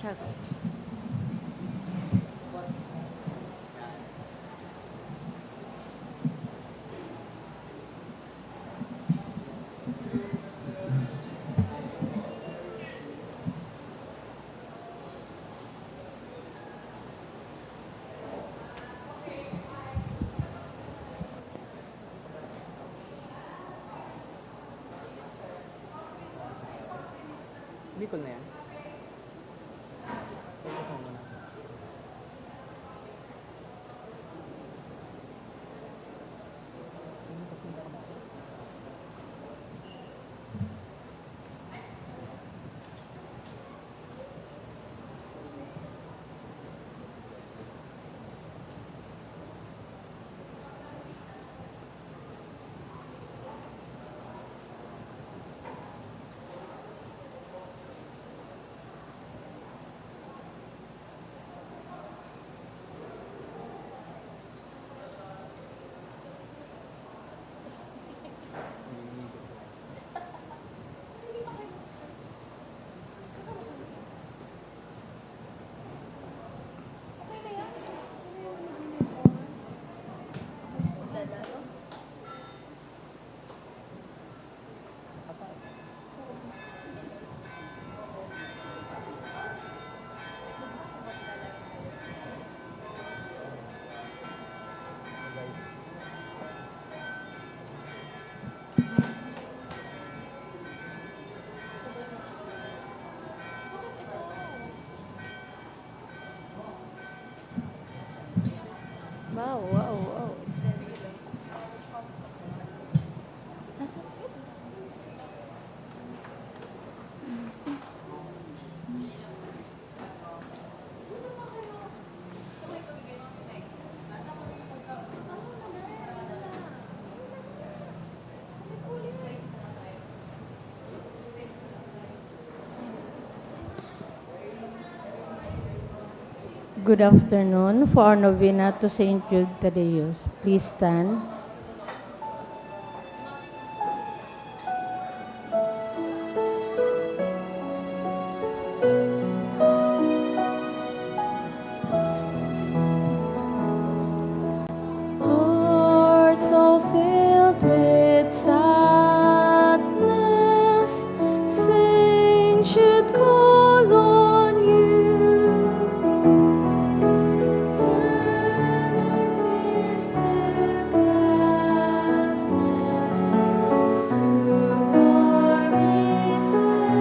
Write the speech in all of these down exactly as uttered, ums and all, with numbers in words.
Bicol na yan? Wow, wow, wow. Nasa? Good afternoon. For our novena to Saint Jude Thaddeus, please stand. Hearts all filled with sadness, saints should call on you. Turn our tears to gladness, soothe our misery.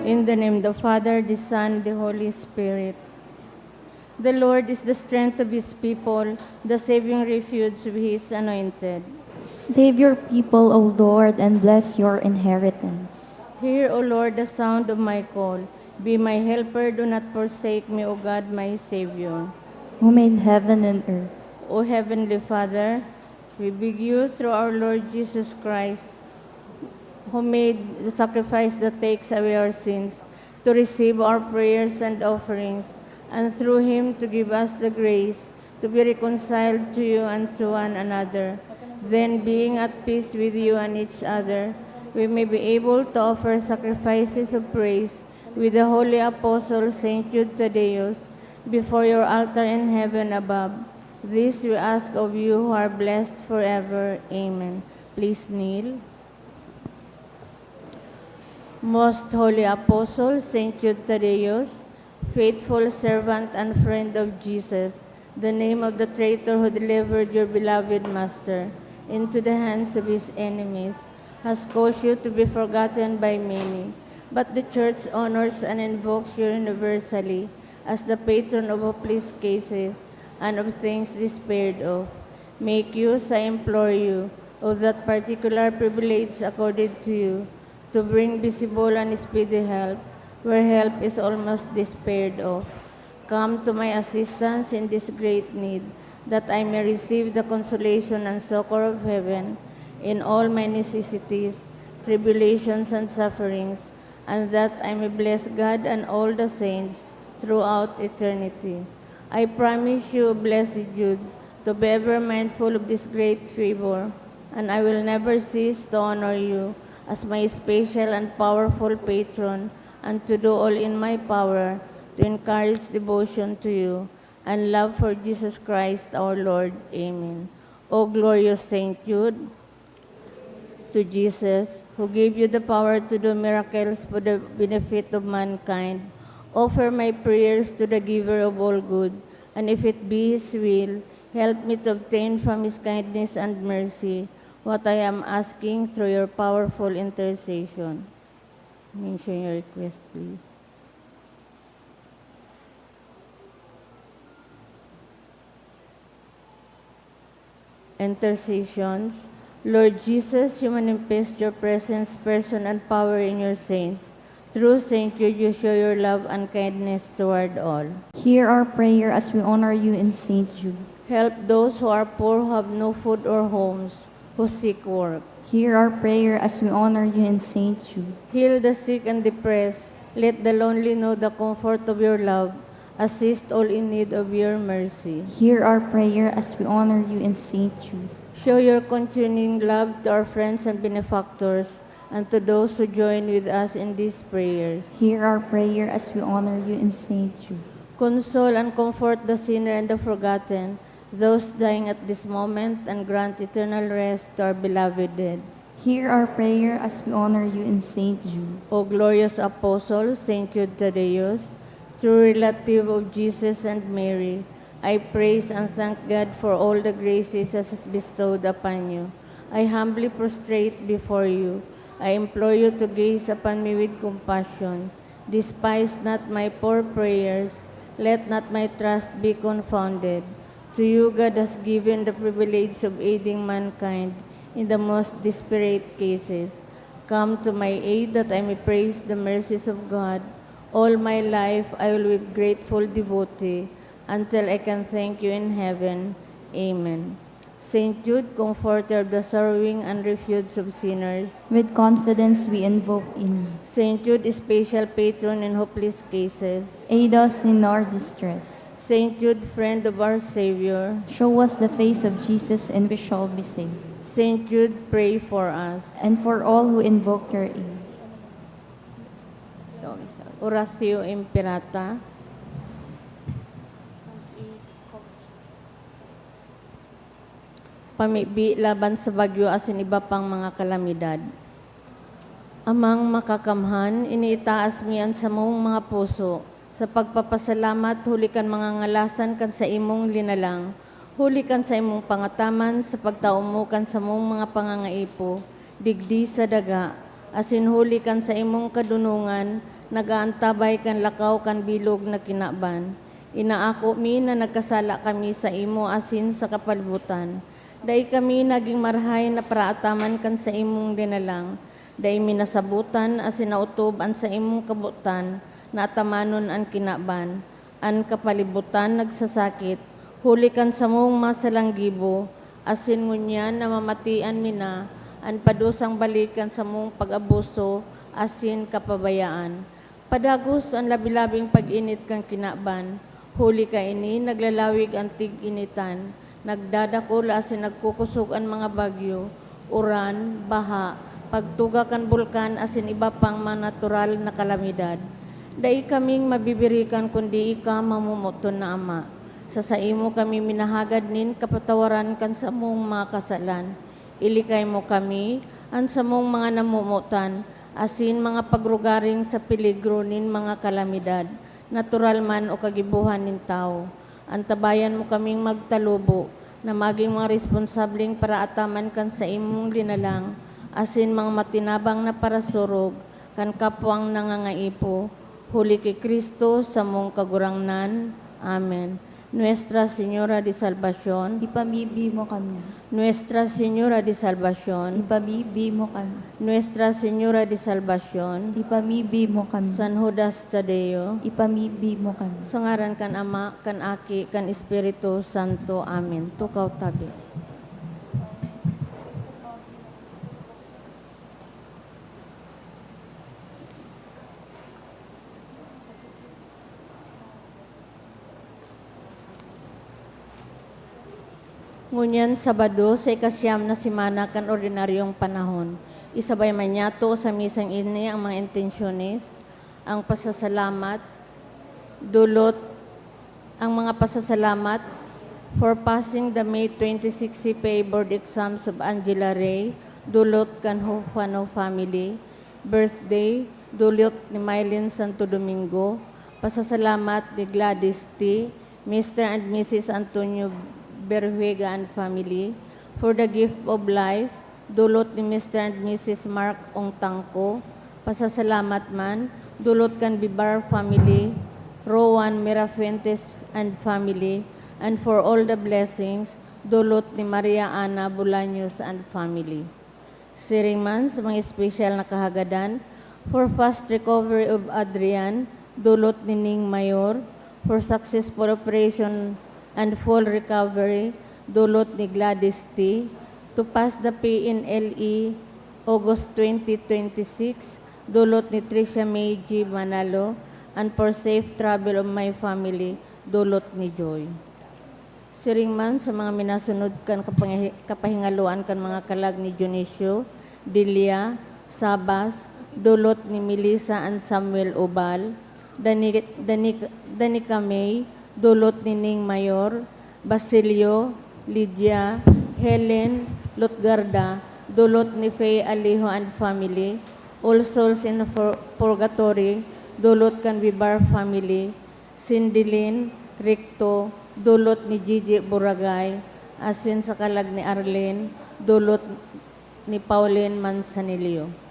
In the name of the Father, the Son, the Holy Spirit. The Lord is the strength of his people, the saving refuge of his anointed. Save your people, O Lord, and bless your inheritance. Hear, O Lord, the sound of my call. Be my helper, do not forsake me, O God, my Savior. Who made heaven and earth. O Heavenly Father, we beg you through our Lord Jesus Christ, who made the sacrifice that takes away our sins, to receive our prayers and offerings, and through him to give us the grace to be reconciled to you and to one another. Then, being at peace with you and each other, we may be able to offer sacrifices of praise with the holy apostle Saint Jude Thaddeus before your altar in heaven above. This we ask of you who are blessed forever. Amen. Please kneel. Most Holy Apostle Saint Jude Thaddeus, faithful servant and friend of Jesus, the name of the traitor who delivered your beloved Master into the hands of his enemies, has caused you to be forgotten by many. But the Church honors and invokes you universally as the patron of hopeless cases and of things despaired of. Make use, I implore you, of that particular privilege accorded to you to bring visible and speedy help where help is almost despaired of. Come to my assistance in this great need, that I may receive the consolation and succor of heaven in all my necessities, tribulations, and sufferings, and that I may bless God and all the saints throughout eternity. I promise you, Blessed Jude, to be ever mindful of this great favor, and I will never cease to honor you as my special and powerful patron, and to do all in my power to encourage devotion to you and love for Jesus Christ our Lord. Amen. O glorious Saint Jude, to Jesus, who gave you the power to do miracles for the benefit of mankind, offer my prayers to the Giver of all good, and if it be His will, help me to obtain from His kindness and mercy what I am asking through your powerful intercession. Mention your request, please. Intercessions. Lord Jesus, you manifest your presence, person, and power in your saints. Through Saint Jude, you show your love and kindness toward all. Hear our prayer as we honor you in Saint Jude. Help those who are poor, who have no food or homes, who seek work. Hear our prayer as we honor you in Saint Jude. Heal the sick and depressed. Let the lonely know the comfort of your love. Assist all in need of your mercy. Hear our prayer as we honor you in Saint Jude. Show your continuing love to our friends and benefactors, and to those who join with us in these prayers. Hear our prayer as we honor you in Saint Jude. Console and comfort the sinner and the forgotten, those dying at this moment, and grant eternal rest to our beloved dead. Hear our prayer as we honor you in Saint Jude. O glorious Apostle, Saint Jude Thaddeus, true relative of Jesus and Mary, I praise and thank God for all the graces He has bestowed upon you. I humbly prostrate before you. I implore you to gaze upon me with compassion. Despise not my poor prayers. Let not my trust be confounded. To you God has given the privilege of aiding mankind in the most desperate cases. Come to my aid that I may praise the mercies of God. All my life I will with grateful devotee until I can thank you in heaven. Amen. Saint Jude, comforter of the sorrowing and refuge of sinners. With confidence we invoke in you. Saint Jude, special patron in hopeless cases. Aid us in our distress. Saint Jude, friend of our Savior. Show us the face of Jesus and we shall be saved. Saint Jude, pray for us. And for all who invoke your aid. Sorry, sorry. Oratio Imperata. Pamibi laban sa bagyo asin iba pang mga kalamidad. Amang Makakamhan, iniitaas mi an samong mga puso sa pagpapasalamat huli kan mga ngalasan kan saimong linalang, huli kan saimong pangataman sa pagtao mo kan samong mga pangangaipo digdi sa daga, asin huli kan saimong kadonongan nag-aantabay kan lakaw kan bilog na kinaban. Inaako mi na nagkasala kami saimo asin sa kapalibutan. Dai kami nagin marahay na paraataman kan saimong linalang. Dai mi nasabotan asin naotob an saimong kabotan na atamanon an kinaban. An kapalibutan nagsasakit huli kan samong masalanggibo, asin ngunyan namamatian mi na an padusang balik kan samong pag-abuso asin kapabayaan. Padagos an labi-labing pag-init kan kinaban, huli kaini naglalawig an tig-initan, nagdadakul asin nagkukosog an mga bagyo, uran, baha, pagtuga kan bulkan asin iba pang mga natural na kalamidad. Dai kaming mabibirikan kundi ika, mamomoton na Ama. Sa saimo kami minahagad nin kapatawaran kan samong mga kasalan. Ilikay mo kami, an samong mga namomotan, asin mga pagrugaring sa peligro nin mga kalamidad, natural man o kagibohan nin tawo. Antabayan mo kaming magtalubo na magin mga responsableng paraataman kan saimong linalang, asin mga matinabang na parasurog kan kapwang nangangaipo, huli ki Cristo, samong Kagurangnan. Amen. Nuestra Señora de Salvacion. Ipamibi mo kami. Nuestra Señora de Salvacion. Ipamibi mo kami. Nuestra Señora de Salvacion. Ipamibi mo kami. San Judas Tadeo. Ipamibi mo kami. Sa ngaran kan Ama, kan Aki, kan Espiritu Santo. Amen. Tukaw tabi. Ngunyan, Sabado, sa ikasiyam na semana kan ordinaryong panahon, isabay man niyato sa misang ini ang mga intensyones, ang pasasalamat, dulot, ang mga pasasalamat for passing the May twenty-six C P A board exams of Angela Ray, dulot kan Hofano family, birthday, dulot ni Mylene Santo Domingo, pasasalamat ni Gladys T, Mister and Missus Antonio Berjuega and family, for the gift of life, dulot ni Mister and Missus Mark Ongtangco, pasasalamat man, dulot kan Bibar family, Rowan Mirafuentes and family, and for all the blessings, dulot ni Maria Ana Bolaños and family. Siring man sa mga espesyal na kahagadan, for fast recovery of Adrian, dulot ni Ning Mayor, for successful operation and full recovery, dulot ni Gladys T, to pass the P N L E August twenty twenty-six, dulot ni Tricia May G Manalo, and for safe travel of my family, dulot ni Joy. Siring man sa mga minasunod kan kapangahi-, kapahingaloan kan mga kalag ni Dionisio, Delia, Sabas, dulot ni Melissa and Samuel Ubal, Dani-, Dani-, Danica May, dulot ni Ning Mayor, Basilio, Lydia, Helen, Lutgarda, dulot ni Faye Alejo and family, All Souls in Pur-, Purgatory, dulot kan Vivar family, Sindelin, Ricto, dulot ni Gigi Boragay, asin sa kalag ni Arlene, dulot ni Pauline Manzanillo.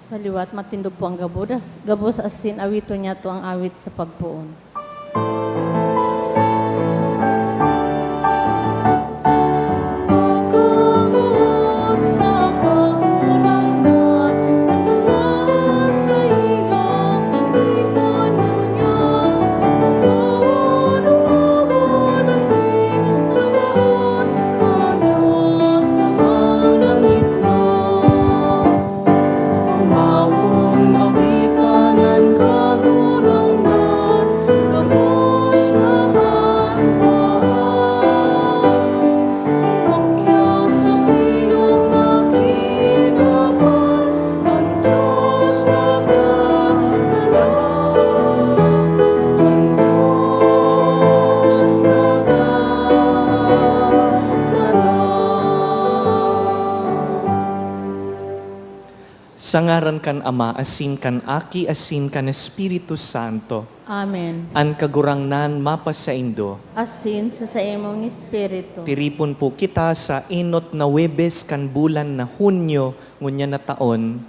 Sa liwat, matindog po ang gabos, gabos asin awiton niyato ang awit sa pagpoon. Sa ngaran kan Ama, asin kan Aki, asin kan Espiritu Santo. Amen. An Kagurangnan mapasaindo. Asin sa saimong espiritu. Tiripon po kita sa enot na Huwebes kan bulan na Hunyo ngunyan na taon.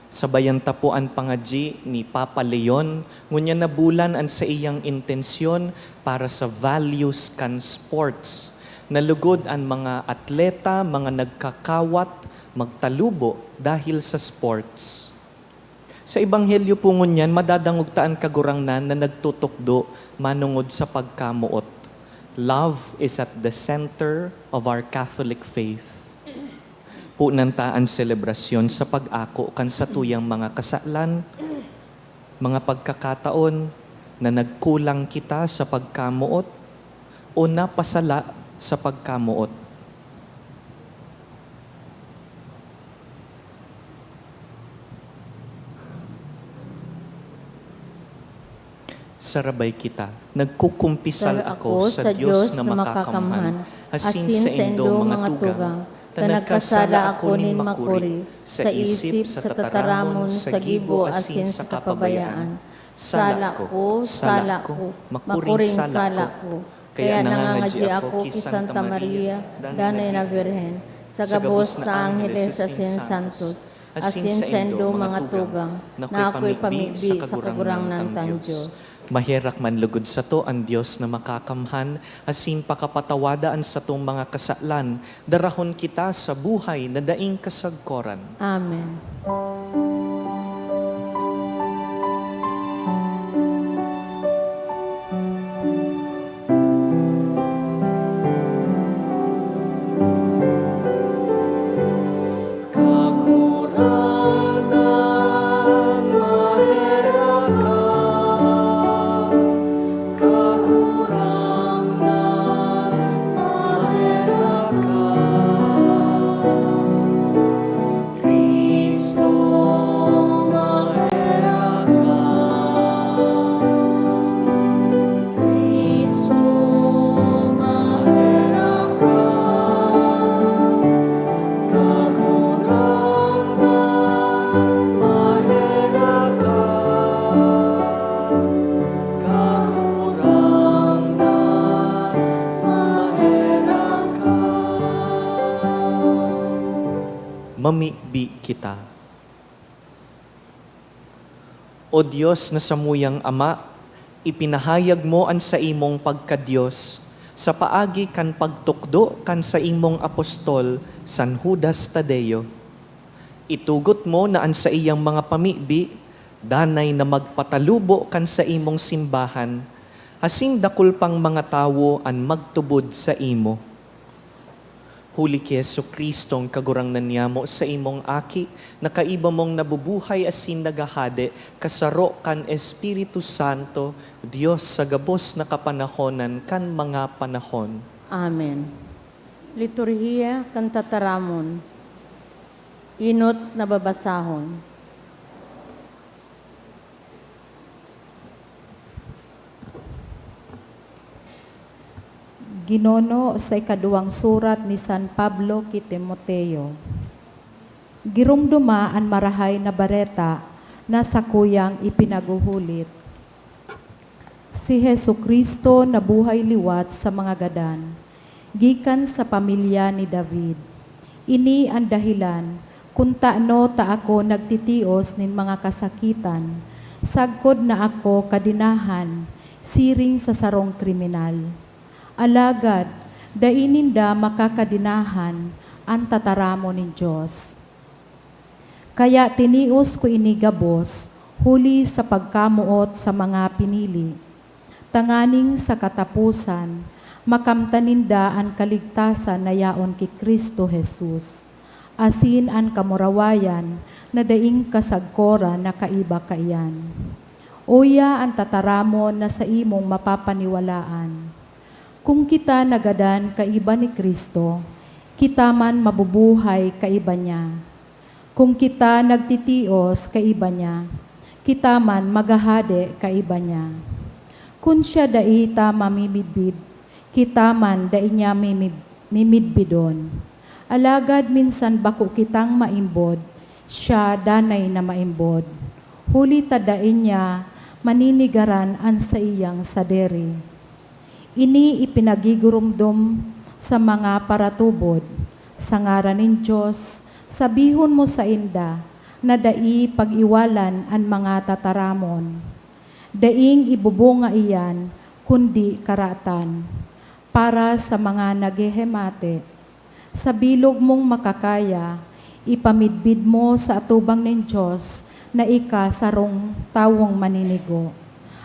Sabayan ta po an pangadyi ni Papa Leon ngunyan na bulan an saiyang intensyon para sa values kan sports. Nalugod an mga atleta, mga nagkakawat, magtalubo dahil sa sports. Sa Ebanghelyo po ngunyan, madadangog ta an Kagurangnan na nagtutukdo manongod sa pagkamoot. Love is at the center of our Catholic faith. Punan ta an selebrasyon sa pag-ako kan satuyang mga kasalan, mga pagkakataon na nagkulang kita sa pagkamoot o napasala sa pagkamoot. Sarabay kita. Nagkukumpisal ako sa Dios na makakamhan, asin saindo, mga tugang, ta nagkasala ako nin makuri, sa isip, sa tataramon, sa gibo, asin sa kapabayaan. Sala ko, sala ko, makuring sala ko. Kaya nangangadyi ako ki Santa Maria, Danay na Birhen, sa gabos na angheles asin santos, asin saindo, mga tugang, na akoy pamibi sa Kagurangnan tang Dios. Maherak man lugod sato an Dios na makakamhan, asin pakapatawada an satong mga kasalan, darahon kita sa buhay na daing kasagkoran. Amen. Mamibi kita. O Dios na samuyang Ama, ipinahayag mo an saimong pagka-Dios sa paagi kan pagtukdo kan saimong apostol, San Judas Tadeo. Itugot mo na an saiyang mga pamibi danay na magpatalubo kan saimong simbahan, asin dakul pang mga tawo an magtubod saimo. Huli ki Jesu-Cristong Kagurangnan niyamo, saimong Aki, na kaiba mong nabubuhay asin naghahade, kasaro kan Espiritu Santo, Dios sa gabos na kapanahonan kan mga panahon. Amen. Liturhiya kan Tataramon. Enot na babasahon. Ginono sa ikaduwang surat ni San Pablo ki Timoteo. Giromdoma an Marahay na Bareta na sakuyang ipinaghuhulit. Si Jesu-Cristo nabuhay liwat sa mga gadan, gikan sa pamilya ni David. Ini an dahelan Kun tano ta ako nagtitios nin mga kasakitan, sagkod na ako kadenahan siring sa sarong kriminal. Alagad dai ninda makakadenahan an tataramon nin Dios. Kaya tinios ko ini gabos huli sa pagkamoot sa mga pinili, tanganing sa kataposan, makamtan ninda an kaligtasan na yaon ki Cristo Jesus, asin an kamurawayan na daing kasagkoran na kaiba kaiyan. Uya an tataramon na saimong mapapaniwalaan. Kun kita nagadan kaiba ni Cristo, kita man mabubuhay kaiba niya. Kun kita nagtitios kaiba niya, kita man maghahade kaiba niya. Kun siya dai ta mamimidbid, kita man dai niya mimib-, mimidbidon. Alagad minsan bako kitang maimbod, siya danay na maimbod, huli ta dai niya maninigaran an saiyang sadiri. Ini ipinagigurumdom sa mga paratubod. Sa ngaran nin Dios, sabihon mo sainda na dai pag-iwalan an mga tataramon. Daing ibubunga iyan, kundi karatan. Para sa mga naghehemate, sa bilog mong makakaya, ipamidbid mo sa atubang nin Dios na ika sarong tawong maninigo,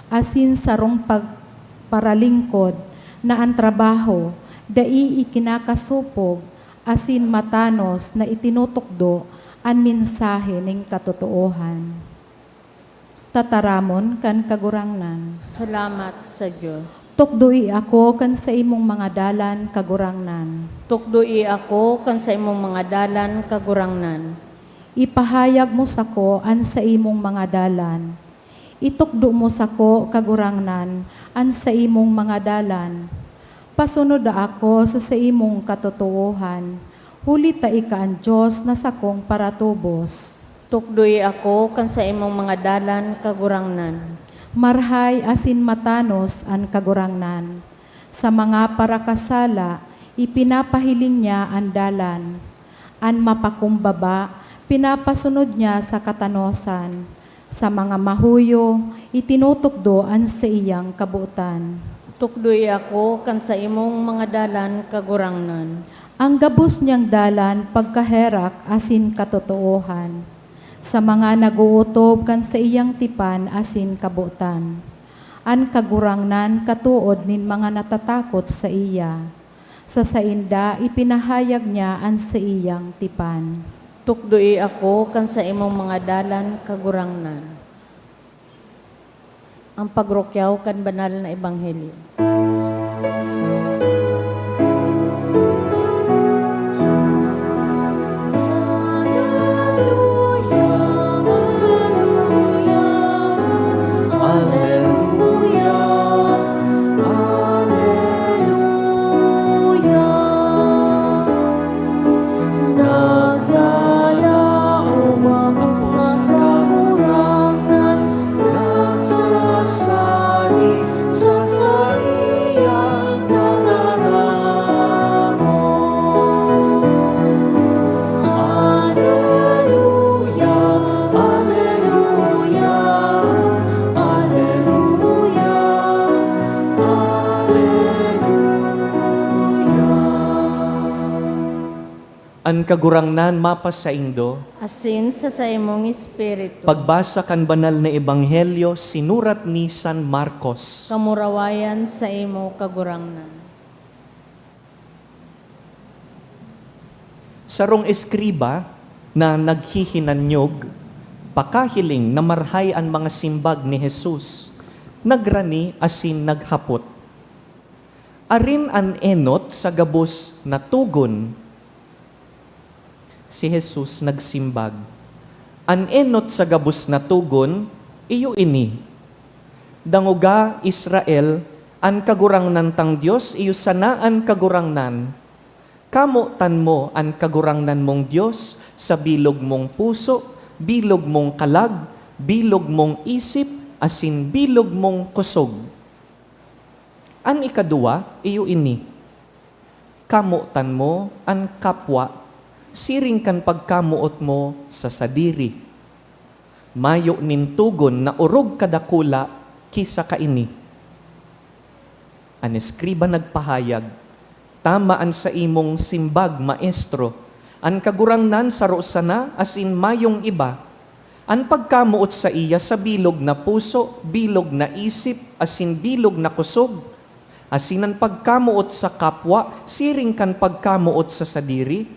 asin sarong pagparalingkod na an trabaho dai ikinakasopog asin matanos na itinutukdo an mensahe nin katotoohan. Tataramon kan Kagurangnan. Salamat sa Dios. Tukdoi ako kan saimong mga dalan, Kagurangnan. Tukdoi ako kan saimong mga dalan, Kagurangnan. Ipahayag mo sako an saimong mga dalan. Itukdo mo sako, Kagurangnan, an saimong mga dalan. Pasunod ako sa saimong katotoohan, huli ta ika an Dios na sakong paratubos. Tukdoi ako kan saimong mga dalan, Kagurangnan. Marhay asin matanos an Kagurangnan. Sa mga parakasala, ipinapahiling niya an dalan. An mapakumbaba, pinapasunod niya sa katanosan. Sa mga mahuyo, itinutukdo an saiyang kabotan. Tukdoi ako kan saimong mga dalan, Kagurangnan. An gabos niyang dalan pagkaherak asin katotoohan. Sa mga nag-ootob kan saiyang tipan asin kabotan. An Kagurangnan katood nin mga natatakot saiya. Sa sainda ipinahayag niya an saiyang tipan. Tukdoi ako kan saimong mga dalan, Kagurangnan. Ang pagrukyaw kan banal na ebanghelyo. Aleluya, aleluya. Naglalaom ako sa Kagurangnan, nagsasadi sa saiyang tataramon. Aleluya, aleluya, aleluya, aleluya. An Kagurangnan mapasaindo. Asin sa saimong espiritu. Pagbasa kan Banal na Ebanghelyo sinurat ni San Marcos. Kamurawayan saimo, Kagurangnan. Sarong eskriba na naghihinanyog, pakahiling na marhay an mga simbag ni Jesus, nagrani asin naghapot, "Arin an enot sa gabos na togon?" Si Jesus nagsimbag, "An enot sa gabos na togon, iyo ini: 'Dangoga, Israel, an Kagurangnan tang Dios iyo sana an Kagurangnan. Kamotan mo an Kagurangnan mong Dios sa bilog mong puso, bilog mong kalag, bilog mong isip, asin bilog mong kusog.' An ikaduwa, iyo ini: 'Kamotan mo an kapwa siring kan pagkamoot mo sa sadiri. Mayo nin togon na orog kadakula ki sa kaini." An eskriba nagpahayag, "Tama an saimong simbag, Maestro. An Kagurangnan saro sana asin mayong iba. An pagkamoot saiya sa bilog na puso, bilog na isip, asin bilog na kusog, asin an pagkamoot sa kapwa siring kan pagkamoot sa sadiri,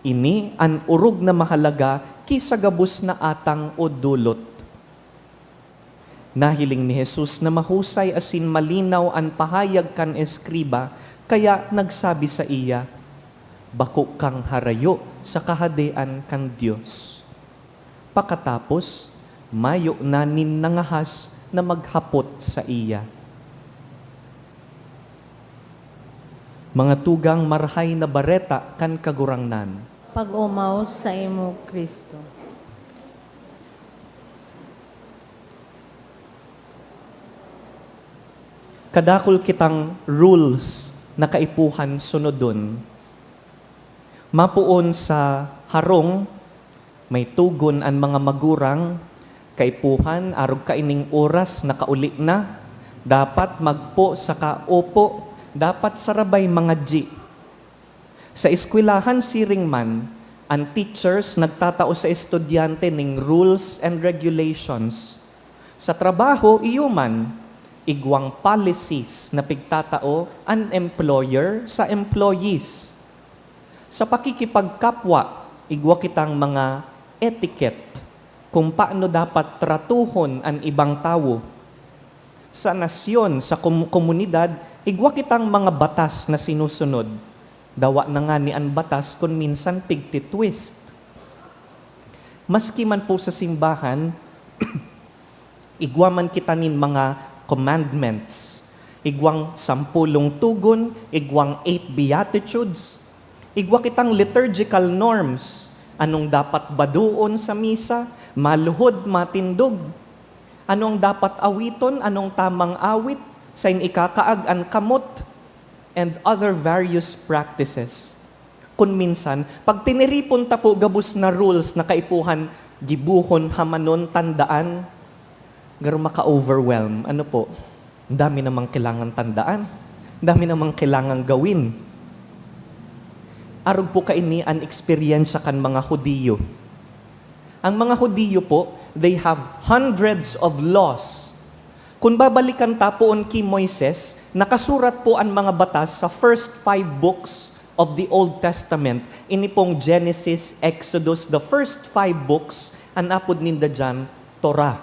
ini an orog na mahalaga ki sa gabos na atang o dolot." Nahiling ni Jesus na mahusay asin malinaw an pahayag kan eskriba, kaya nagsabi saiya, "Bako kang harayo sa Kahadean kan Dios." Pakatapos, mayo na nin nangahas na maghapot saiya. Mga tugang, Marahay na Bareta kan Kagurangnan. Pag-omaw saimo, Cristo. Kadakul kitang rules na kaipuhan sunodon. Mapoon sa harong, may togon an mga magurang, "Kaipuhan, arog kaining oras, nakauli na. Dapat magpo saka opo, dapat sarabay mangadyi." Sa eskwelahan siring man, an teachers nagtatao sa estudyante ning rules and regulations. Sa trabaho, iyo man, igwang policies na pigtatao an employer sa employees. Sa pakikipagkapwa, igwa kitang mga etiquette kung paano dapat tratuhon an ibang tawo. Sa nasyon, sa kom-, komunidad, igwa kitang mga batas na sinusunod. Dawa na ngani an batas kun minsan pigtitwist. Maski man po sa simbahan, igwa man kita nin mga commandments, igwang sampulong togon, igwang eight beatitudes, igwa kitang liturgical norms, anong dapat badoon sa misa, maluhod, matindog, ano ang dapat awiton, anong tamang awit, sain ikakaag an kamot, and other various practices. Kun minsan, pag tiniripon ta po gabos na rules na kaipuhan, gibohon, hamanon, tandaan, garo maka-overwhelm. Ano po? Ang dami namang kailangan tandaan. Ang dami namang kailangan gawin. Arog po kaini an eksperyensya kan mga Hudiyo. Ang mga Hudiyo po, they have hundreds of laws. Kun babalikan ta poon ki Moises, nakasurat po an mga batas sa first five books of the Old Testament. Ini pong Genesis, Exodus, the first five books, an apod ninda diyan, Torah.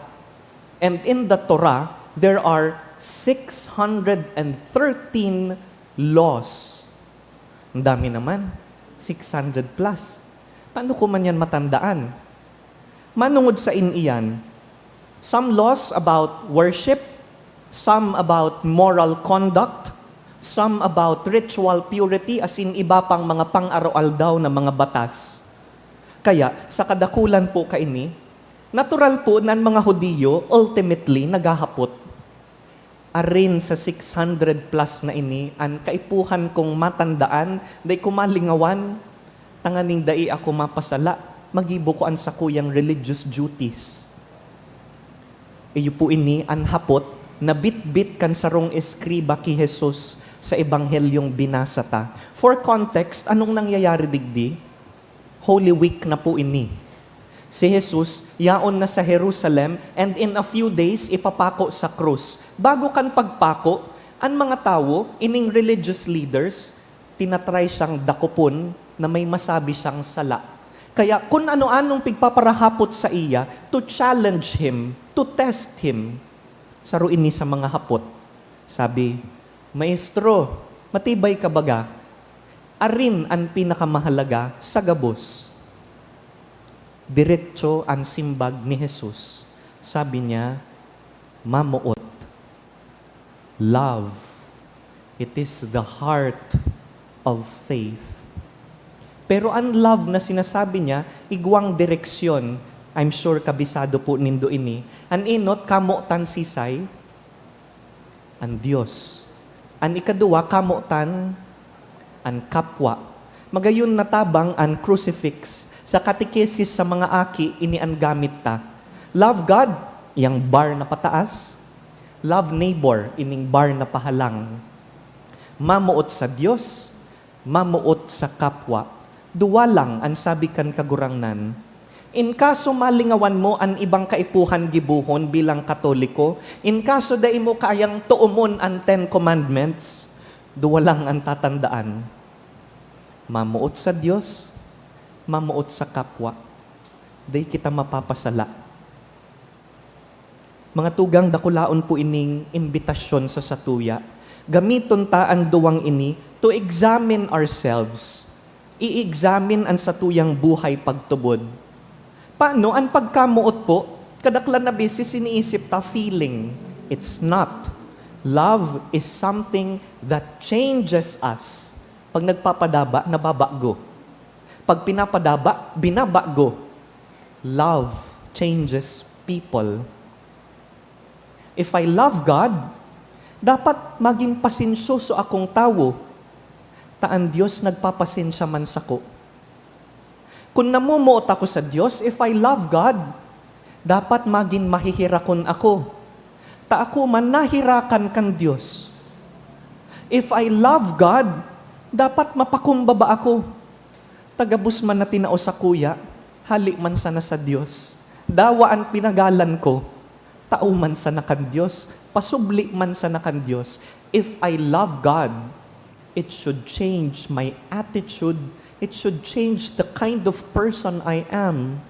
And in the Torah, there are six hundred and thirteen laws. Ang dami naman, six hundred plus. Paano ko man yan matandaan? Manongod sain iyan? Some laws about worship, some about moral conduct, some about ritual purity, asin iba pang mga pang-aroaldaw na mga batas. Kaya, sa kadakulan po kaini, natural po na an mga Hudiyo, ultimately, naghahapot. Arin sa six hundred plus na ini, an kaipuhan kong matandaan, dai ko malingawan, tanganing dai ako mapasala, magibo ko an sakuyang religious duties. Iyo po ini an hapot na bitbit kan sarong eskriba ki Jesus sa Ebanghelyong binasa ta. For context, anong nangyayari digdi? Holy Week na po ini. Si Jesus yaon na sa Jerusalem, and in a few days, ipapako sa krus. Bago kan pagpako, an mga tawo, ining religious leaders, tinatry siyang dakopon na may masabi siyang sala. Kaya kun ano-anong pigpaparahapot saiya to challenge him, to test him, saro ini sa mga hapot. Sabi, "Maestro, matibay ka baga? Arin an pinakamahalaga sa gabos?" Diretso an simbag ni Jesus. Sabi niya, "Mamoot." Love. It is the heart of faith. Pero an love na sinasabi niya, igwang direksyon. I'm sure kabisado po nindo ini. An enot, kamotan sisay? An Dios. An ikaduwa, kamotan an kapwa. Magayon na tabang an crucifix. Sa katekesis sa mga aki, ini an gamit ta. Love God, iyang bar na pataas. Love neighbor, ining bar na pahalang. Mamoot sa Dios, mamoot sa kapwa. Duwa lang an sabi kan Kagurangnan. In kaso malingawan mo an ibang kaipuhan gibohon bilang Katoliko, in kaso dai mo kayang toomon an Ten Commandments, duwa lang an tatandaan. Mamoot sa Dios, mamoot sa kapwa. Dai kita mapapasala. Mga tugang, dakulaon po ining imbitasyon sa satuya. Gamiton ta an duwang ini to examine ourselves. I-examine an satuyang buhay pagtubod. Paano an pagkamoot po? Kadaklan na beses iniisip ta feeling. It's not. Love is something that changes us. Pag nagpapadaba, nababago. Pag pinapadaba, binabago. Love changes people. If I love God, dapat magin pasensyoso akong tawo, ta an Dios nagpapasensya man sako. Kun namomoot ako sa Dios, if I love God, dapat magin maheherakon ako, ta ako man naherakan kan Dios. If I love God, dapat mapakumbaba ako, ta gabos man na tinao sakuya, hale man sana sa Dios. Dawa an pinagalan ko, tao man sana kan Dios, pasubli man sana kan Dios. If I love God, it should change my attitude. It should change the kind of person I am.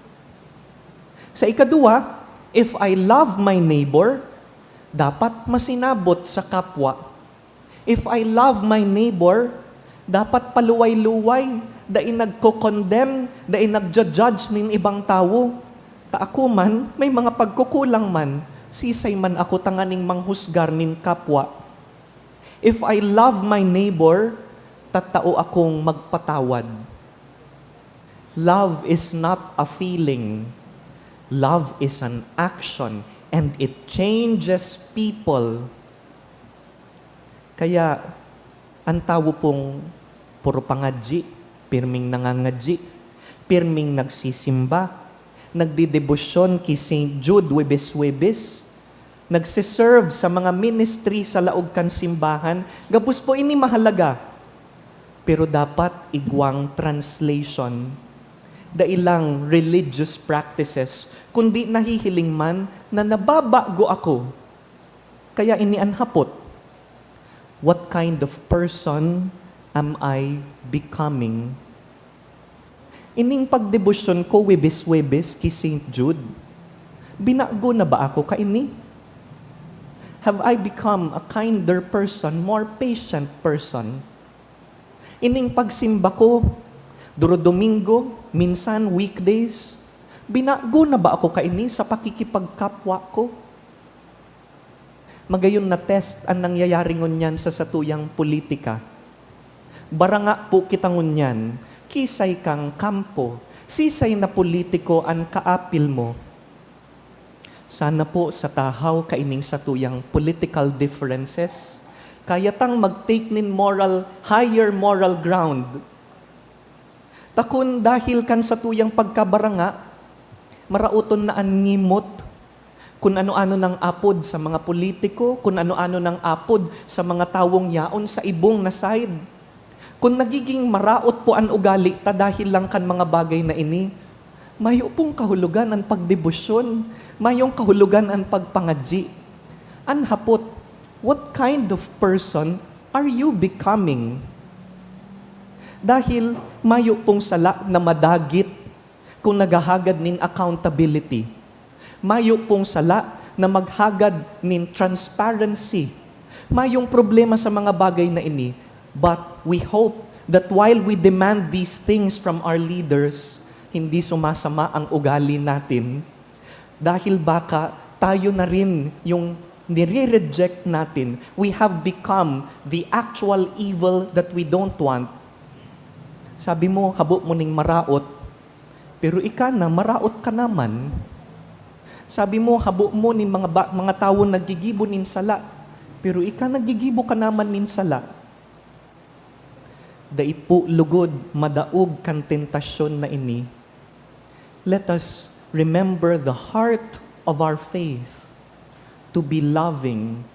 Sa ikaduwa, if I love my neighbor, dapat masinabot sa kapwa. If I love my neighbor, dapat paluway-luway, dai nagko-condemn, dai nagja-judge nin ibang tawo. Ta ako man, may mga pagkukulang man, sisay man ako tanganing manghusgar nin kapwa. If I love my neighbor, tatao akong magpatawad. Love is not a feeling. Love is an action, and it changes people. Kaya, an tawo pong puro pangadyi, pirming nangangadyi, pirming nagsisimba, nagdedebosyon ki Saint Jude Huwebes-Huwebes, nagse-serve sa mga ministry sa laog kan simbahan, gabos po ini mahalaga. Pero dapat igwang translation. Dai lang religious practices, kundi nahihiling man na nababago ako. Kaya ini an hapot, what kind of person am I becoming? Ining pagdebosyon ko Huwebes-Huwebes ki Saint Jude, binago na ba ako kaini? Have I become a kinder person, more patient person? Ining pagsimba ko, duro Domingo, minsan weekdays, binago na ba ako kaini sa pakikipagkapwa ko? Magayon na test an nangyayari ngunyan sa satuyang politika. Baranga po kita ngunyan, kisay kang kampo, sisay na politiko an kaapil mo? Sana po sa tahaw kaining satuyang political differences, kaya tang mag-take nin moral, higher moral ground. Ta kun dahil kan satuyang pagkabaranga, maraoton na an ngimot, kun ano-ano nang apod sa mga politiko, kun ano-ano nang apod sa mga tawong yaon sa ibong na side. Kun nagiging maraot po an ugali ta dahil lang kan mga bagay na ini, mayo pong kahulogan an pagdebosyon, mayong kahulogan an pagpangadyi. An hapot, what kind of person are you becoming? Dahil mayo pong sala na madagit kun naghahagad nin accountability. Mayo pong sala na maghagad nin transparency. Mayong problema sa mga bagay na ini, but we hope that while we demand these things from our leaders, hindi sumasama ang ugali natin. Dahil baka tayo na rin yung nire-reject natin. We have become the actual evil that we don't want. Sabi mo, habo mo ning maraot, pero ika na, maraot ka naman. Sabi mo, habo mo nin mga ba-, mga tawo naggigibo nin sala, pero ika naggigibo ka naman nin sala. Dai po lugod madaog kan tentasyon na ini. Let us remember the heart of our faith, to be loving.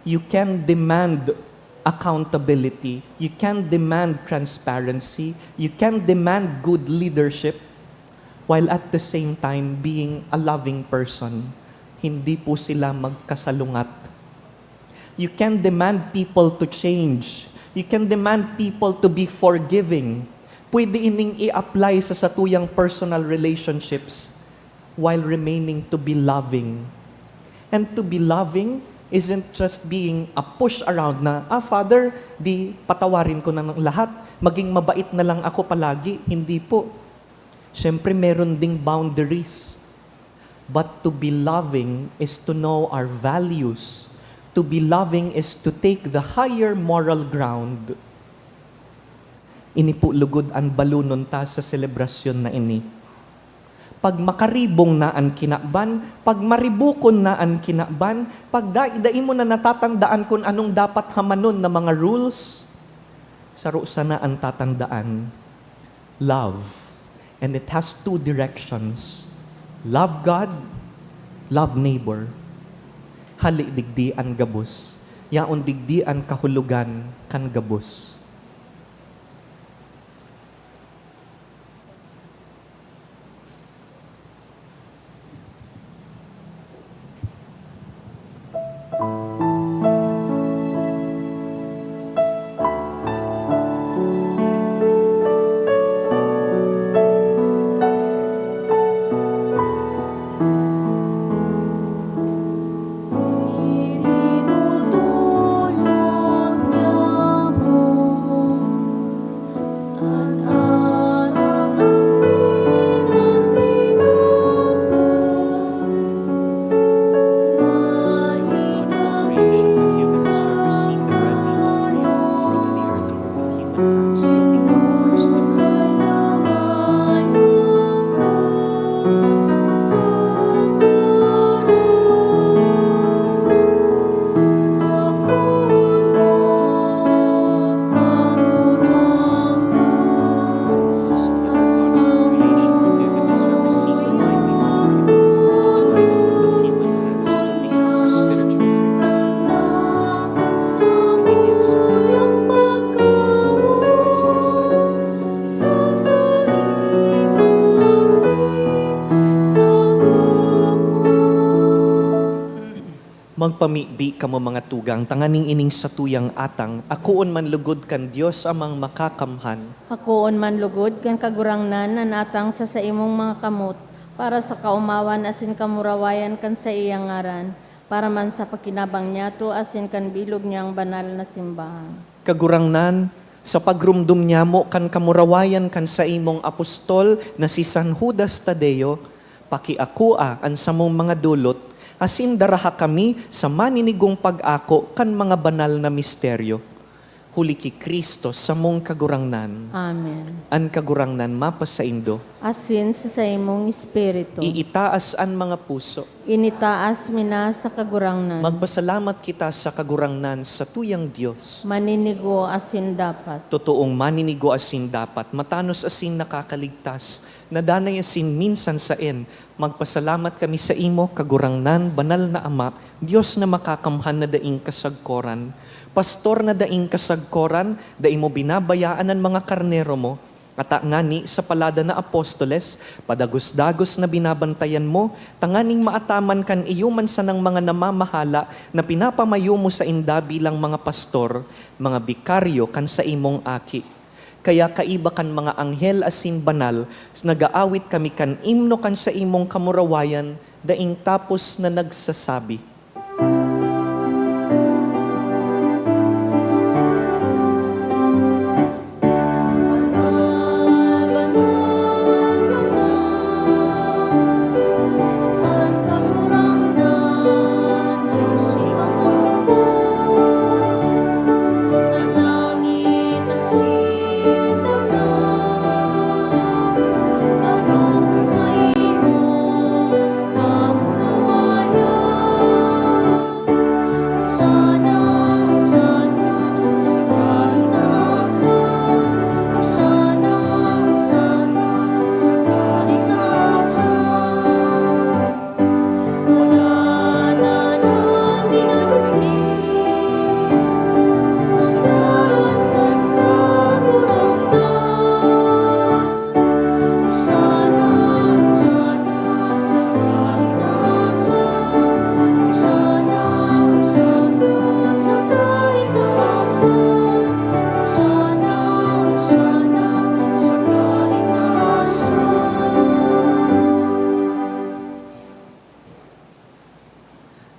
You can demand accountability, you can demand transparency, you can demand good leadership, while at the same time being a loving person. Hindi po sila magkasalungat. You can demand people to change. You can demand people to be forgiving. Pwede ining i-apply sa satuyang personal relationships while remaining to be loving. And to be loving isn't just being a push around na, "Ah, Father, di patawarin ko na ng lahat. Maging mabait na lang ako palagi." Hindi po. Siyempre, meron ding boundaries. But to be loving is to know our values. To be loving is to take the higher moral ground. Ini po lugod an balonon ta sa selebrasyon na ini. Pag makaribong na an kinaban, pag maribukon na an kinaban, pag dai, dai mo na natatandaan kun anong dapat hamanon na mga rules, saro sana an tatandaan, love. And it has two directions. Love God, love neighbor. Hali digdi an gabos. Yaon digdi an kahulogan kan gabos. Magpamibi kamo, mga tugang, tanganing ining satuyang atang akoon man lugod kan Dios Amang Makakamhan. Akoon man lugod kan Kagurangnan an atang sa saimong mga kamot, para sa kaomawan asin kamurawayan kan saiyang ngaran, para man sa pakinabang niyato asin kan bilog niyang banal na simbahan. Kagurangnan, sa pagromdom nyamo kan kamurawayan kan saimong apostol na si San Judas Tadeo, pakiakoa an samong mga dolot, asin daraha kami sa maninigong pag-ako kan mga banal na misteryo. Huli ki Cristo, samong Kagurangnan. Amen. An Kagurangnan mapasaindo. Asin sa saimong espiritu. Iitaas an mga puso. Initaas mi na sa Kagurangnan. Magpasalamat kita sa Kagurangnan, satuyang Dios. Maninigo asin dapat. Totoong maninigo asin dapat, matanos asin nakakaligtas, na danay asin minsan saen. Magpasalamat kami saimo, Kagurangnan, Banal na Ama, Dios na makakamhan na daing kasagkoran, Pastor na daing kasagkoran, dai mo binabayaan an mga karnero mo. Ata ngani, sa palada na apostoles, padagos-dagos na binabantayan mo, tanganing maataman kan iyo man sanang mga namamahala na pinapamayo mo sainda bilang mga pastor, mga bikaryo kan saimong Aki. Kaya kaiba kan mga anghel asin banal, nag-aawit kami kan imno kan saimong kamurawayan, daing tapos na nagsasabi,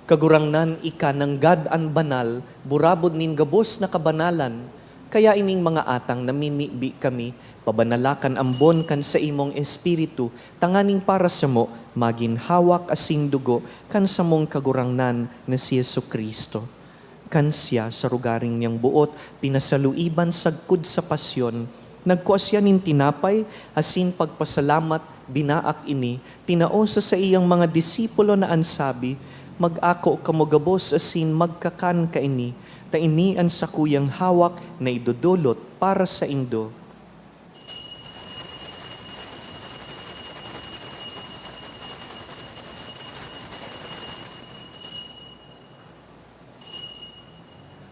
Kagurangnan, ika nanggad an banal, burabod nin gabos na kabanalan. Kaya ining mga atang namimibi kami, pabanala kan ambon kan saimong Espiritu, tanganing para samo magin hawak asin dugo kan samong Kagurangnan na si Jesu-Cristo. Kan siya, sa rogaring niyang boot, pinasaluiban sagkod sa pasyon, nagkua siya nin tinapay asin pagpasalamat, binaak ini, tinao sa saiyang mga disipulo na an sabi, "Mag-ako kamo gabos asin magkakan kaini, ta ini an sakuyang hawak na idodolot para saindo."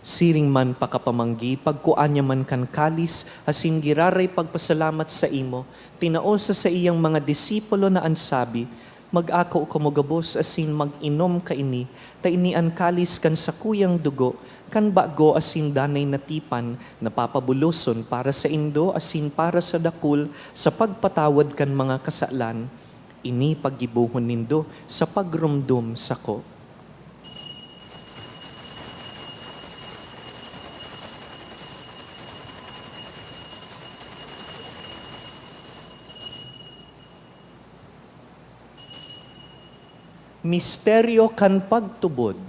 Siring man pakapamanggi, pagkua niya man kan kalis asin giraray pagpasalamat saimo, tinao sa saiyang mga disipulo na an sabi, "Mag-ako kamo gabos asin mag-inom kaini, ta ini an kalis kan sakuyang dugo, kan bago asin danay na tipan, na papabuloson para saindo asin para sa dakul sa pagpatawad kan mga kasalan. Ini paggibohon nindo sa pagromdom sako." Misteryo kan pagtubod.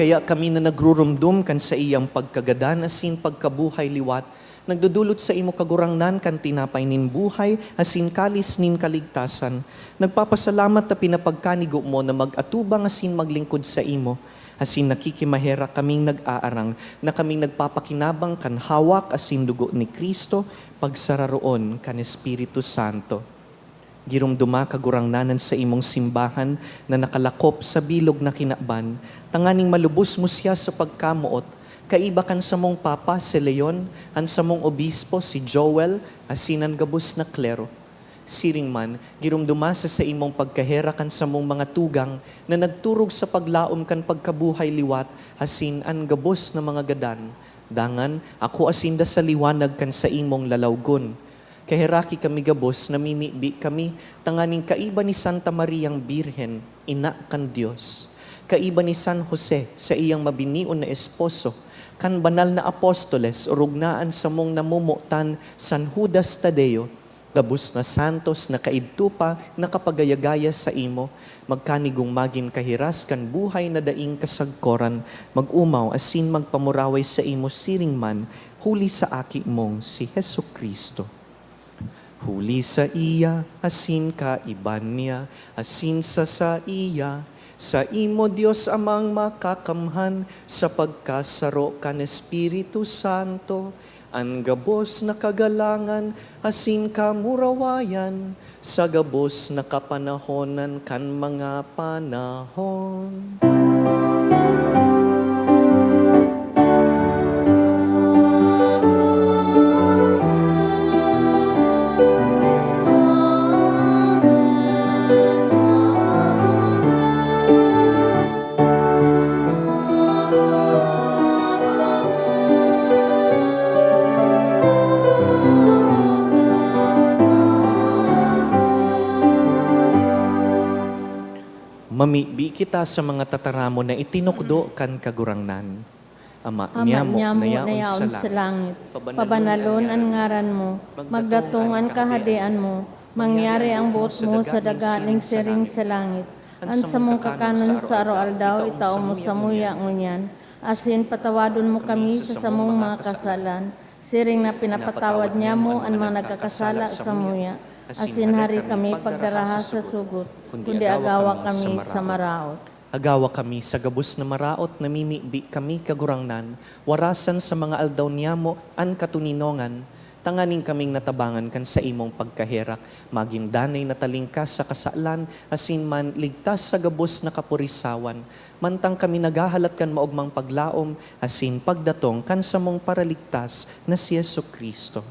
Kaya kami na nagruromdom kan saiyang pagkagadan asin pagkabuhay liwat, nagdodolot saimo, Kagurangnan, kan tinapay nin buhay asin kalis nin kaligtasan. Nagpapasalamat ta pinapagkanigo mo na mag-atubang asin maglingkod saimo, asin nakikimaherak kaming nag-aarang na kaming nagpapakinabang kan hawak asin dugo ni Cristo, pagsararoon kan Espiritu Santo. Giromdoma, Kagurangnan, an saimong simbahan na nakalakop sa bilog na kinaban, tanganing malubos mo siya sa pagkamoot, kaiba kan samong Papa, si Leon, an samong Obispo, si Joel, asin an gabos na klero. Siring man, giromdoma sa saimong pagkaherak an samong mga tugang na nagturog sa paglaom kan pagkabuhay liwat asin an gabos na mga gadan. Dangan, akoa sinda sa liwanag kan saimong lalawgon. Kaheraki kami gabos, namimibi kami tanganing kaiba ni Santa Mariang Birhen, ina kan Dios, kaiba ni San Jose, saiyang mabinion na esposo, kan banal na apostoles, orog na an samong namomotan, San Judas Tadeo, gabos na santos na kaidto pa nakapagayagaya saimo, magkanigong magin kahiras kan buhay na daing kasagkoran, mag-omaw asin magpamuraway saimo siring man, huli sa Aki mong si Jesu-Cristo. Huli saiya, asin kaiba niya, asin sa saiya, saimo, Dios Amang Makakamhan, sa pagkasaro kan Espiritu Santo, an gabos na kagalangan asin kamurawayan sa gabos na kapanahonan kan mga panahon. Mamibi kita sa mga tataramon na itinukdo kan Kagurangnan. Ama, Ama niamo, niamo na yaon sa langit, pabanalon an ngaran mo, magdatong an kahadean mo, mangyari ang boot mo sa daga nin siring sa langit. An samong kakanon sa aroaldaw, itao mo samuya ngunyan, asin patawadon mo kami sa samong mga kasalan, siring na pinapatawad niamo an mga nagkakasala samuya, asin hari kami pagdaraha sa sugot, kundi agawa kami sa maraot. Agawa kami sa gabos na maraot, namimibi kami, Kagurangnan, warasan sa mga aldaw niamo an katoninongan, Tanganing kaming natabangan kan saimong pagkaherak, magin danay na talingkas sa kasalan, asin man ligtas sa gabos na kapurisawan, mantang kami naghahalat kan maogmang paglaom asin pagdatong kan samong Paraligtas na si Jesu-Cristo.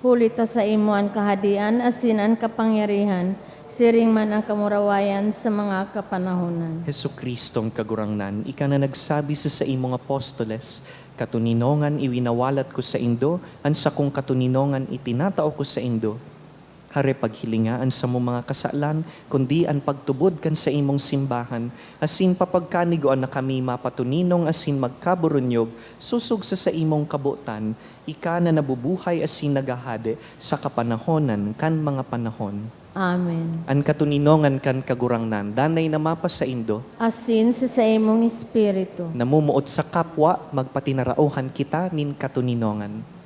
Huli ta saimo an kahadean asin an kapangyarihan, siring man an kamurawayan sa mga kapanahonan. Jesu-Cristong Kagurangnan, ika na nagsabi sa saimong apostoles, "Katoninongan iwinawalat ko saindo, an sakong katoninongan itinatao ko saindo." Hare paghilinga an samong mga kasalan, kundi an pagtubod kan saimong simbahan, asin papagkanigoan na kami mapatoninong asin magkaburunyog sosog sa saimong kabotan, ika na nabubuhay asin naghahade sa kapanahonan kan mga panahon. Amen. An katoninongan kan Kagurangnan danay na mapasaindo. Asin sa saimong espiritu. Namumuot sa kapwa, magpatinaraohan kita nin katoninongan.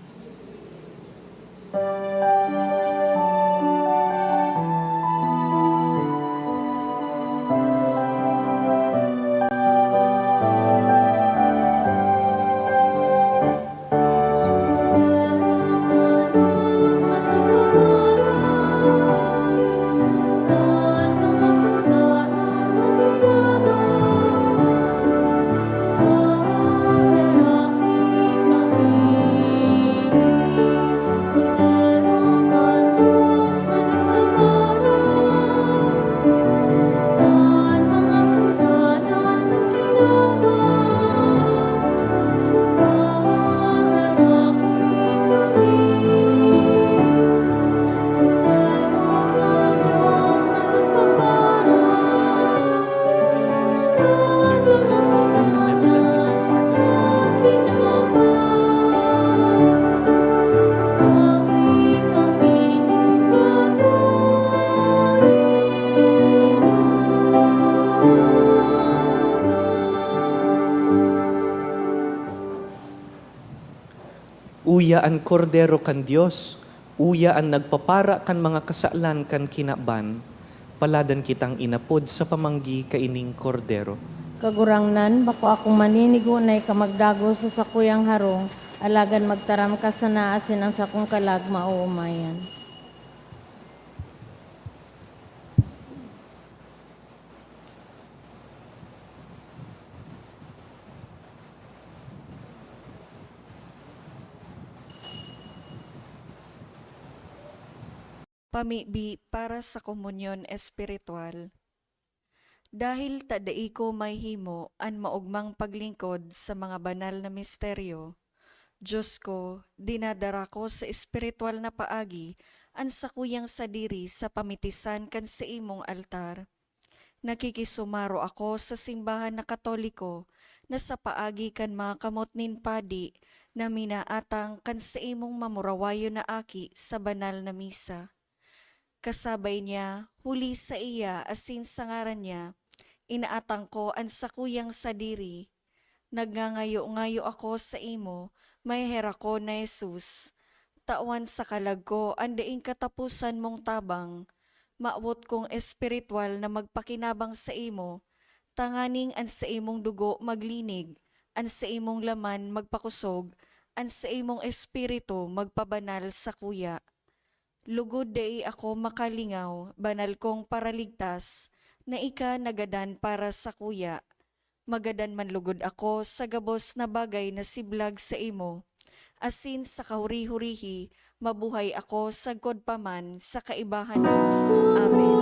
Uya an Kordero kan Dios, uya an nagpapara kan mga kasalan kan kinaban. Paladan kitang inapod sa pamanggi kaining Kordero. Kagurangnan, bako akong maninigo na ika magdagos sa sakuyang harong, alagad magtaram ka sana asin ang sakong kalag maoomayan. Pamibi para sa komunyon espiritual. Dahil ta dai ko mahihimo an maogmang paglingkod sa mga banal na misteryo, Dios ko, dinadara ko sa espiritual na paagi an sakuyang sadiri sa pamitisan kan saimong altar. Nakikisumaro ako sa simbahan na Katoliko na sa paagi kan mga kamot nin padi na minaatang kan saimong mamurawayon na aki sa banal na misa. Kasabay niya, huli saiya asin sa ngaran niya, inaatang ko an sakuyang sadiri. Nagngangayo-ngayo ako saimo, maheherakon na Jesus, tawan sa kalag ko an daing kataposan mong tabang. Mawot kong espiritual na magpakinabang saimo, tanganing an saimong dugo maglinig, an saimong laman magpakosog, an saimong espiritu magpabanal sakuya. Lugod dai ako makalingaw, banal kong Paraligtas, na ika nagadan para sakuya. Magadan man lugod ako sa gabos na bagay na siblag saimo, asin sa kahuri-hurihi, mabuhay ako sagkod pa man sa kaibahan mo. Amen.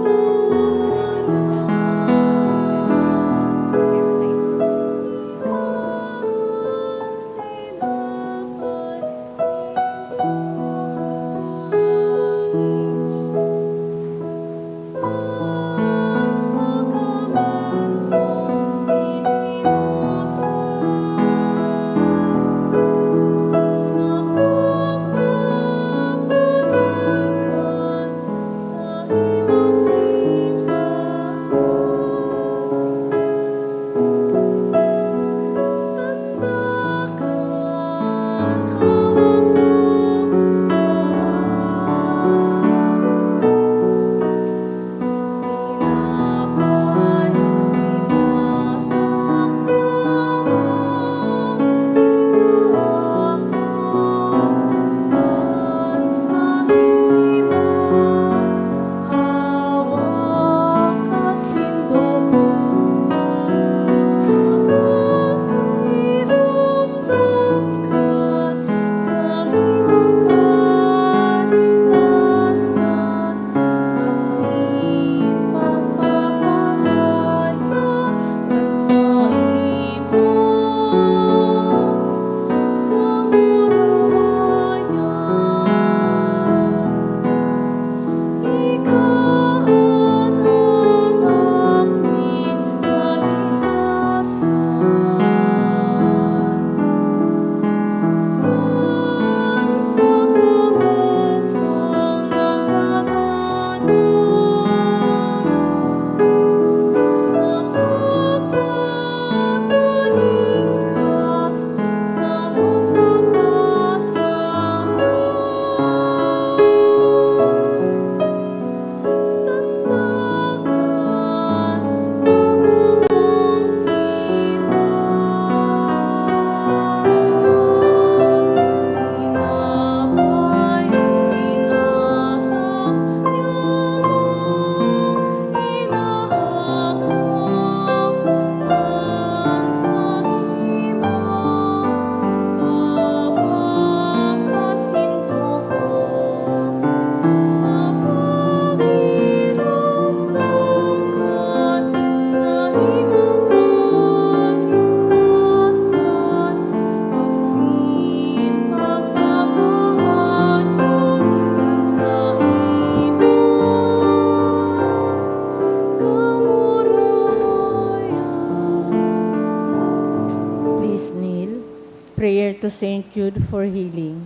Saint Jude for healing.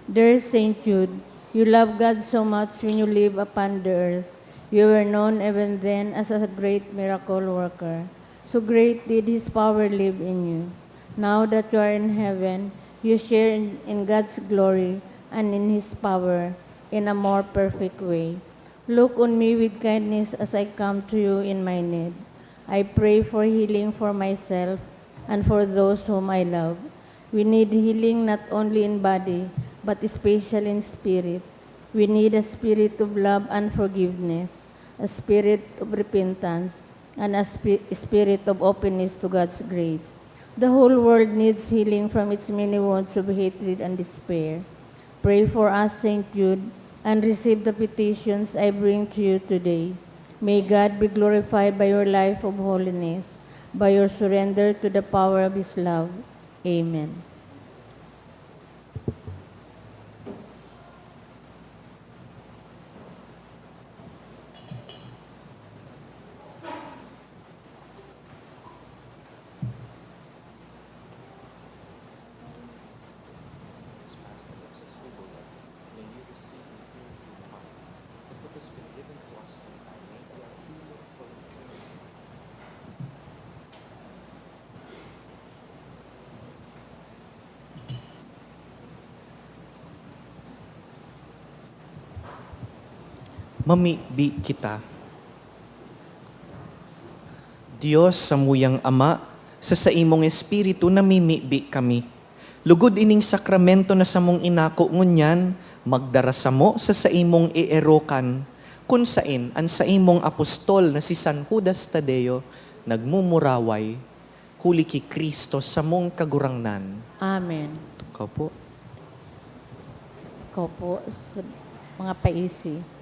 Dear Saint Jude, you love God so much when you live upon the earth. You were known even then as a great miracle worker. So great did His power live in you. Now that you are in heaven, you share in, in God's glory and in His power in a more perfect way. Look on me with kindness as I come to you in my need. I pray for healing for myself and for those whom I love. We need healing not only in body, but especially in spirit. We need a spirit of love and forgiveness, a spirit of repentance, and a spi- spirit of openness to God's grace. The whole world needs healing from its many wounds of hatred and despair. Pray for us, Saint Jude, and receive the petitions I bring to you today. May God be glorified by your life of holiness, by your surrender to the power of His love. Amen. Mamibi kita. Dios, samuyang Ama, sa saimong Espiritu namimibi kami. Lugod ining sakramento na samong inako ngunyan, magdara samo sa saimong eerokan, kun saen an saimong apostol na si San Judas Tadeo nagmumuraway, huli ki Cristo samong Kagurangnan. Amen. Ikaw po. Ikaw po, sa mga paisi.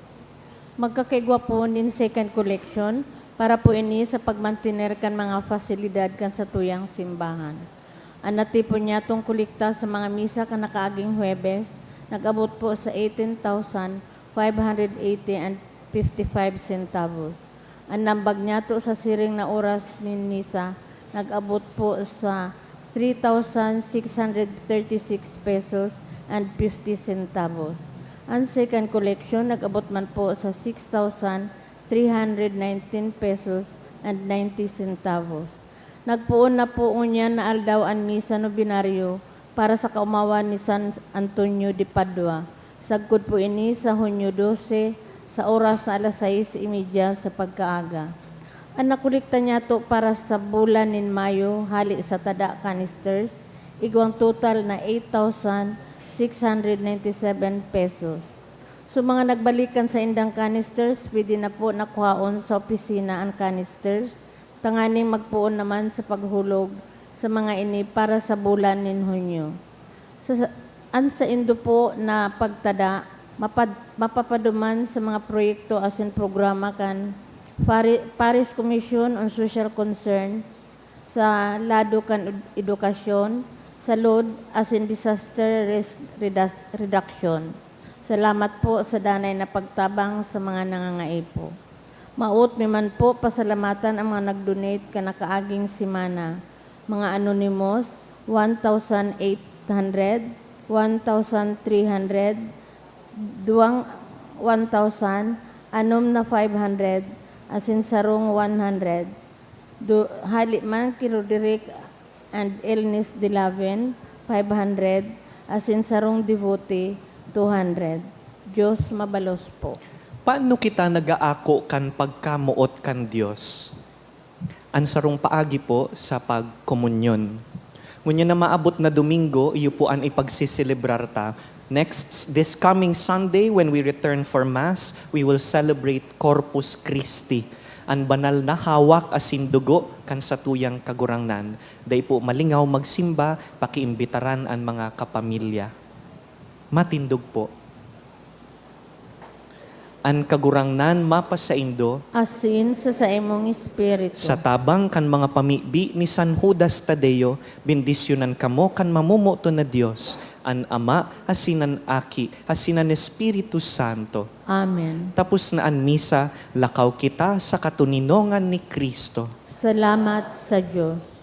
Magkakaigwa po nin second collection para po ini sa pagmantener kan mga pasilidad kan satuyang simbahan. An natipon niyatong kolekta sa mga misa kan nakaaging Huwebes, nag-abot po sa eighteen thousand five hundred eighty and fifty-five centavos. An nambag niyato sa siring na oras nin misa, nag-abot po sa three thousand six hundred thirty-six pesos and fifty centavos. An second collection, nag-abot man po sa six thousand three hundred nineteen pesos and ninety centavos. Nagpoon na po ngunyan na aldaw an misa nobenaryo para sa kaomawan ni San Antonio de Padua. Sagkod po ini sa Hunyo dose, sa oras na alas sais y media sa pagkaaga. An nakolekta niyato para sa bulan nin Mayo hale sa tada canisters, igwang total na eight thousand six hundred ninety-seven pesos. So, mga nagbalikan sa indang canisters, pwede na po nakuhaon sa opisina an canisters, tanganing magpoon naman sa paghulog sa mga ini para sa bulan nin Hunyo. Sa, sa, an saindo po na pagtada, mapad-, mapapaduman sa mga proyekto asin programa kan Pari-, Parish Commission on Social Concerns, sa lado kan ed-, edukasyon, salud, asin disaster risk redu-, reduction. Salamat po sa danay na pagtabang sa mga nangangaipo. Maot mi man po pasalamatan ang mga nag-donate kan nakaaging semana. Mga anonymous, one thousand eight hundred, one thousand three hundred, duwang one thousand, anom na five hundred, asin sarong one hundred. Du-, hali man ki Roderick and Elnis Delaven, five hundred, asin sarong devotee, two hundred. Diyos mabalos po. Paano kita nag-aako kan pagkamoot kan Dios? An sarong paagi po sa pagkomunyon. Ngunyan na maabot na Domingo, iyo po an ipagseselebrar ta. Next, this coming Sunday, when we return for Mass, we will celebrate Corpus Christi, an banal na hawak asin dugo kan satuyang Kagurangnan. Dai po malingaw magsimba, pakiimbitaran an mga kapamilya. Matindog po. An Kagurangnan mapasaindo. Asin sa saimong espiritu. Sa tabang kan mga pamibi ni San Judas Tadeo, bendisyonan kamo kan mamomoton na Dios, an Ama, asin an Aki, asin an Espiritu Santo. Amen. Tapos na an misa, lakaw kita sa katoninongan ni Cristo. Salamat sa Dios.